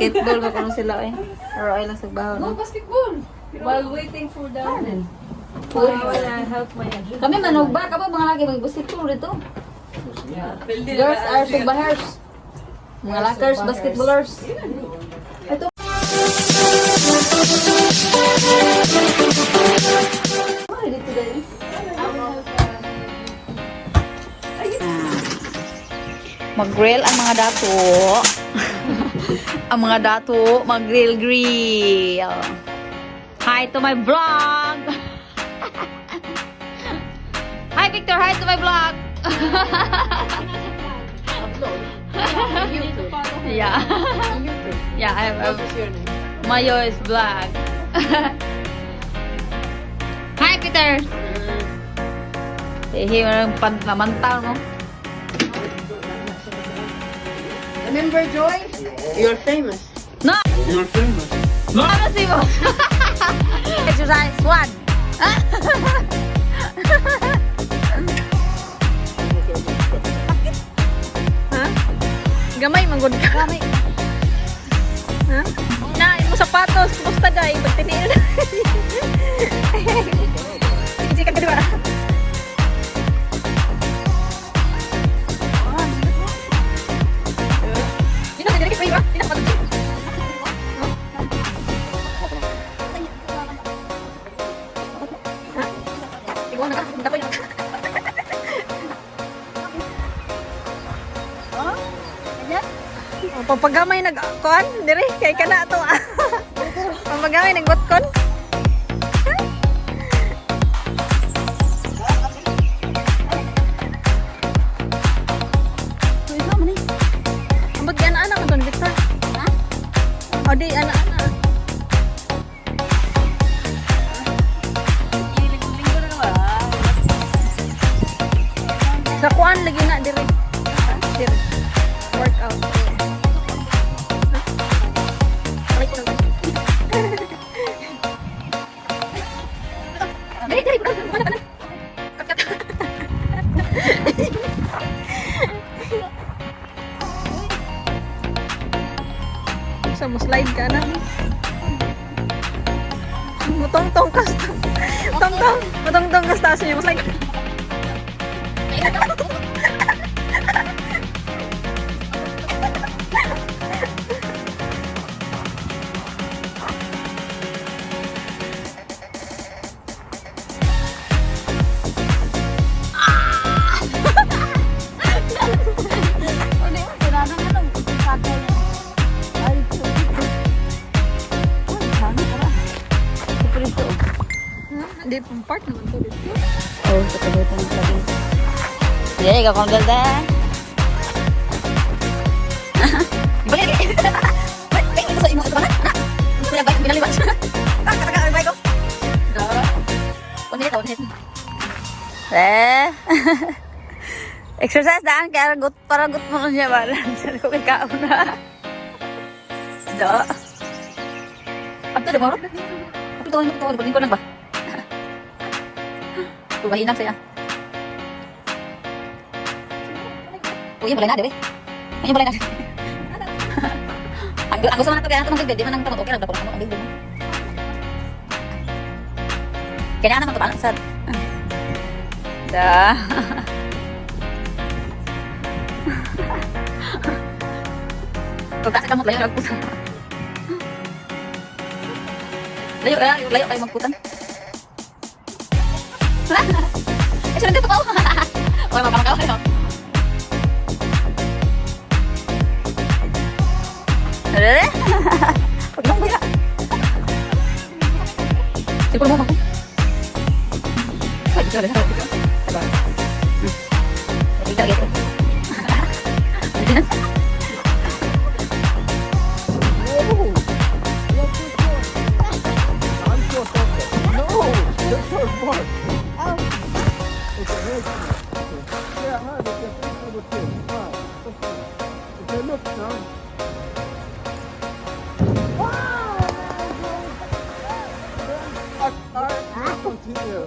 Basketball ba kuno sila eh. Or ay lang sa baho No, no. basketball. While waiting for the Food. I help my Kami manog ba kamo mga laki mag basketball dito. Girls are sugbahers. Mga lakers, basketballers. Ito. Ay, dito dahil. Mag-grill ang mga dato. Ang mga dato, mag-grill grill. Hi to my vlog. Hi, Victor, hi to my vlog. Yeah. Yeah, I have Mayo is black. Hi, Peter. Eh, hey, pan namantaw, no? Remember, Joy? You're famous. No! You're famous. No! Ano si boss? Exercise one. Ha? Gamay manggod ka. Gamay. Ha? Na, imo sapatos, kumusta day? Pagtiniil na. Hindi ka ba? Dito, dito, dito, dito, dito. Ikaw na ka, punta ko yun. Oh, papagamay nag kuan dire kay kana to. Papagamay nagbotkon. Ambot di ana-ana man to ni Victor. Ha? O di ana-ana. Sa kuan lagi na dire. Dire. Workout. Dali, dali, ano, ano? Kat, kat. Sa mo slide ka na. Mutong-tong ka sa tong-tong, mutong-tong ka sa taas niya, mo slide ka. Hindi, pang park naman to dito. Oh, sa tabi ng tabi. Yeah, ikaw kong ganda. Balik! Balik! Sa imo ito ba? Na! Kuya, bike, binaliwan. Ah, kataga, bike ko. Da. 1 minute, 1 minute. Eh. Exercise daan kaya gut para gut mo niya ba? Sabi ko kay kaon na. Da. Abto de mo. Abto to to ko lang ba? Kumahinam saya. Uy, balay na, debe. Ay, balay na. Ang gusto man nato kaya nato di man ang tamot okay lang dapat ang bigbe. Kaya na naman to pa sad. Da. Kung kasi kamot layo nagputan. Layo layo layo kayo magputan. Eh, sudah dito pa. Okay, makamakaw. Eh? Pag lang kuya. Siguro mo ako. Ay, dito, dito, dito. Diba? Dito, dito. I'm so sorry. No, that's our part. Okay, wait. Yeah, hi, okay, okay. Hi, okay. Okay, look now. I continue.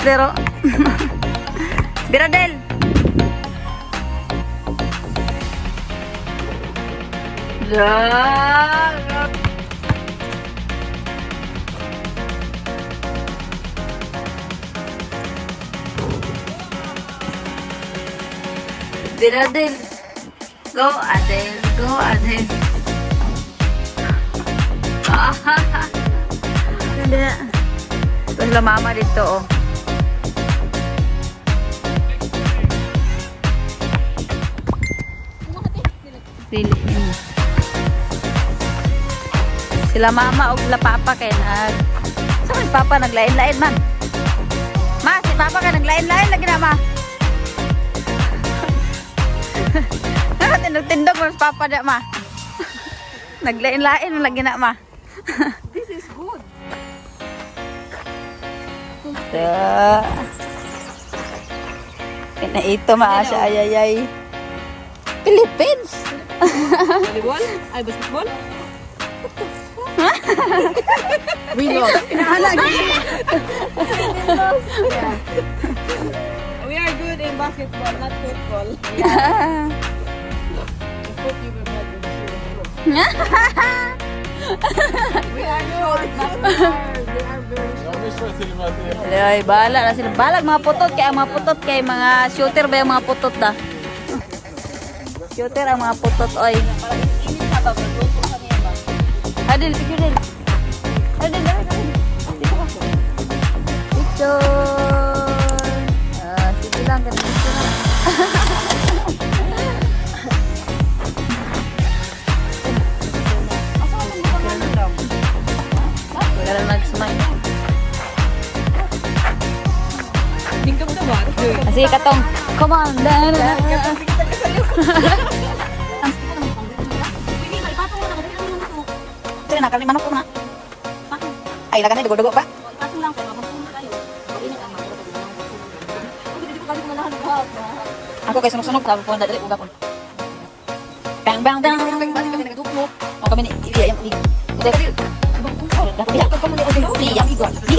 Lero. Biradel. La. Biradel. Go, Adel. Go, Adel. Hindi. Ito sila mama dito, oh. Dili. Sila mama og sila papa kay nag. Sa man papa naglain-lain man. Ma, si papa ka naglain-lain lagi na ma. Tindog-tindog man si papa da ma. Naglain-lain man lagi na ma. This is good. Da. Pinaito ma siya ay ay ay. Philippines. Volleyball? Ay, basketball? We lost. We are good in basketball, not football. We are short, but they are very Jag missade till och med att det Ay, bahala na sila. Balag mga putot kay ang mga putot kay mga shooter ba yung mga putot da? Shooter ang mga putot oy. Adil, picture din. Adil, dali, dali. Dito ka. Picture. Ah, sige lang, ganun picture lang. Wala lang nag-smile. Dingdong na ba? Ah, sige, katong. Come on. Da, da, da. Sige na, kami manok ko na. Ay, lagan na, dugo-dugo pa. Ako kay sunog-sunog, sabi po, dali, uga po. Bang, bang, bang. O kami ni, iya, yung, iya. Iya, iya, iya,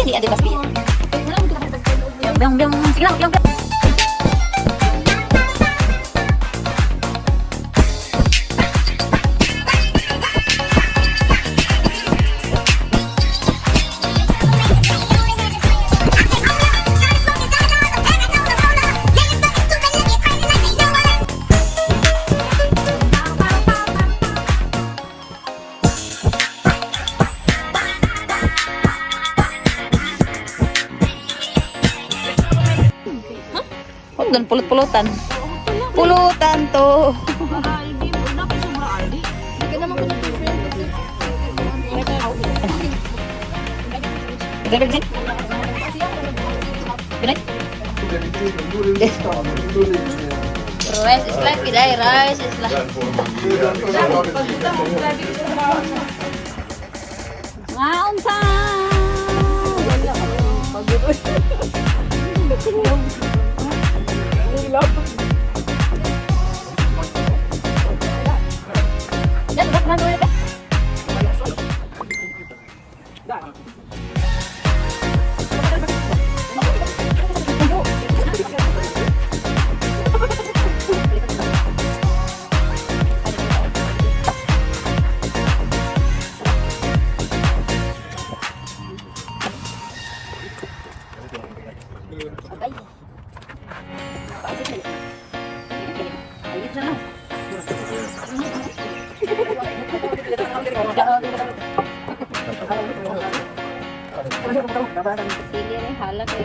iya, iya, iya. Bang, bang, sige lang, bang, bang. Huwag doon, pulot-pulutan. Pulutan to. Rice is life, Piday. Rice is life. Ngaon ta! Yan, ba't man ulit? Sili rin, hala kayo.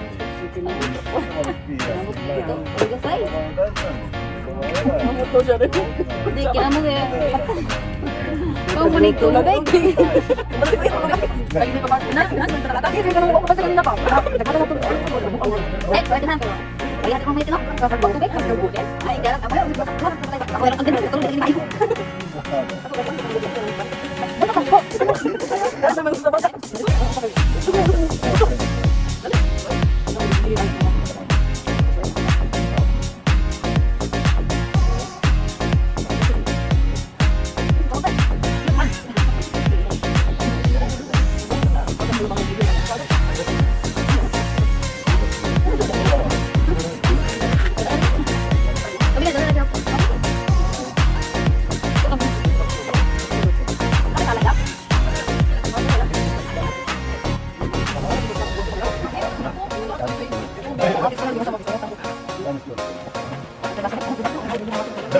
Hindi, kinamo kayo. Kung muna tubig. Eh, pwede na. Ay, hati ko may tinok. Tubig. Ay, galang. Ako, ang ganun. Tulog, tulog,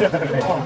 Ano ba?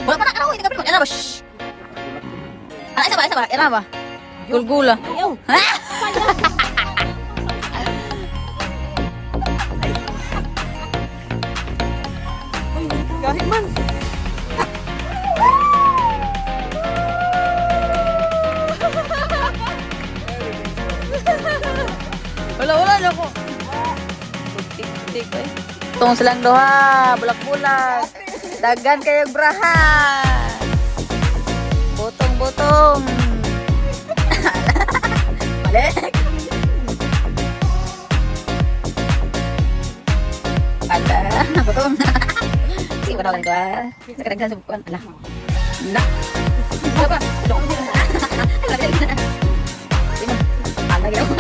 Wala pa na, ano, hindi ka pa. Ano ba? Shh. Ah, isa ba, isa ba? Ano ba? Gulgula. Ha? Kahit man. Wala, wala na ako. Tik, tik, eh. Tong silang duha, bulak-bulak. Dagan kayong braha. Botong-botong. Balik. Ala, botong. Sige, wala wala ah. Nakadaghan sa bukuan. Ala. Na. Wala pa. Lima. Ala, ginawa.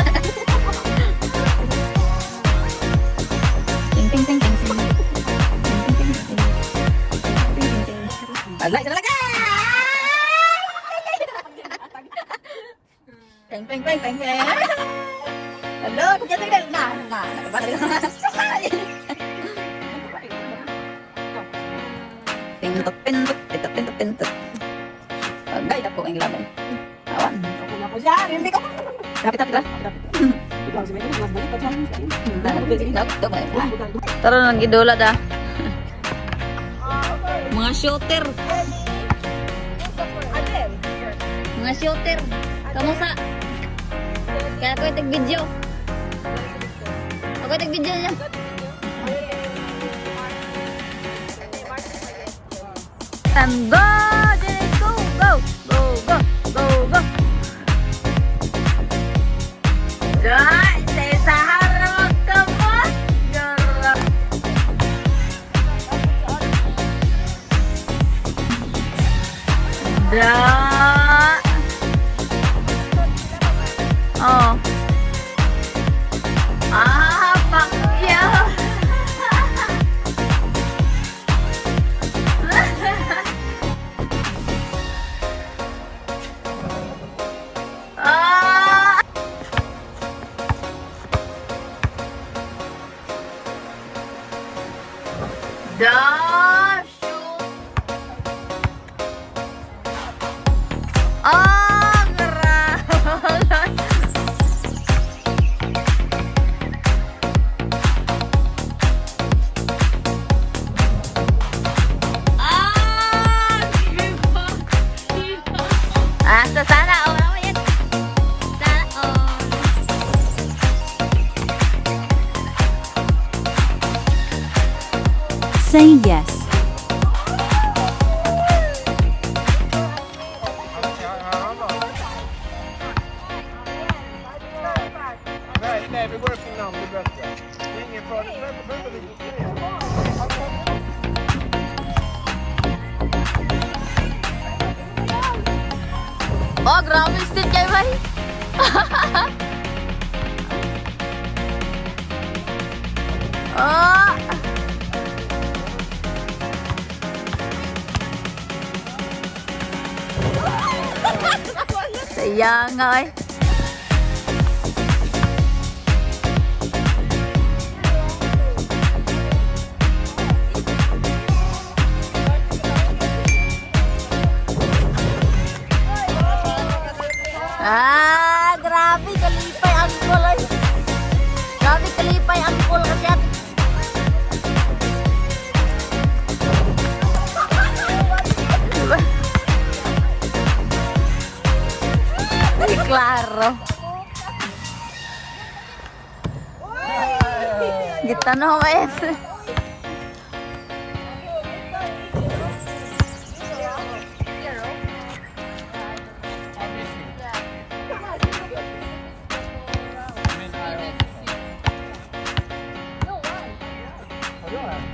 Ting ting ting ting ting. Ting ting ting ting. Ting ting ting. Ala, isa talaga! Peng peng peng peng peng. Hello, kung yan na na na. Pintot pintot pintot pintot pintot. Agay na po ang laban. Awan. Ako na po siya. Hindi ko. Kapit kapit lah. Tara nang gidola da. Mga shooter. Mga shooter. Kamusta? Kaya ako itag video. Ako itag video niya. And go, Jenny, go, go, go, go, go, go. Dai, sa harap kamot. Garap. Da. Oh. Ah, pakyaw. Ah! Da, shoot. Ah, grabe. Ah, sa sana all. Ano yan? Sana all. Say yes. Nej, nej, vi går upp till namn, det är bättre. Det är ingen fara. Vänta, vänta lite. Oh, grabe stick kay bay. Oh. Sayang nga eh. Ah, grabe kalipay ang kulay. Grabe kalipay ang kul kasi at. Ay, klaro. Gitanaw eh. Yeah.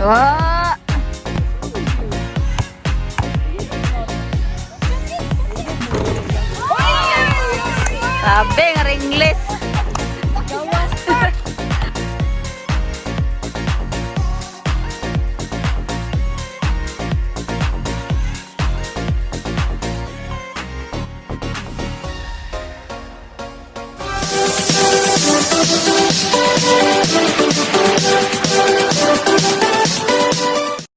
Wa! Sabi nga ringless.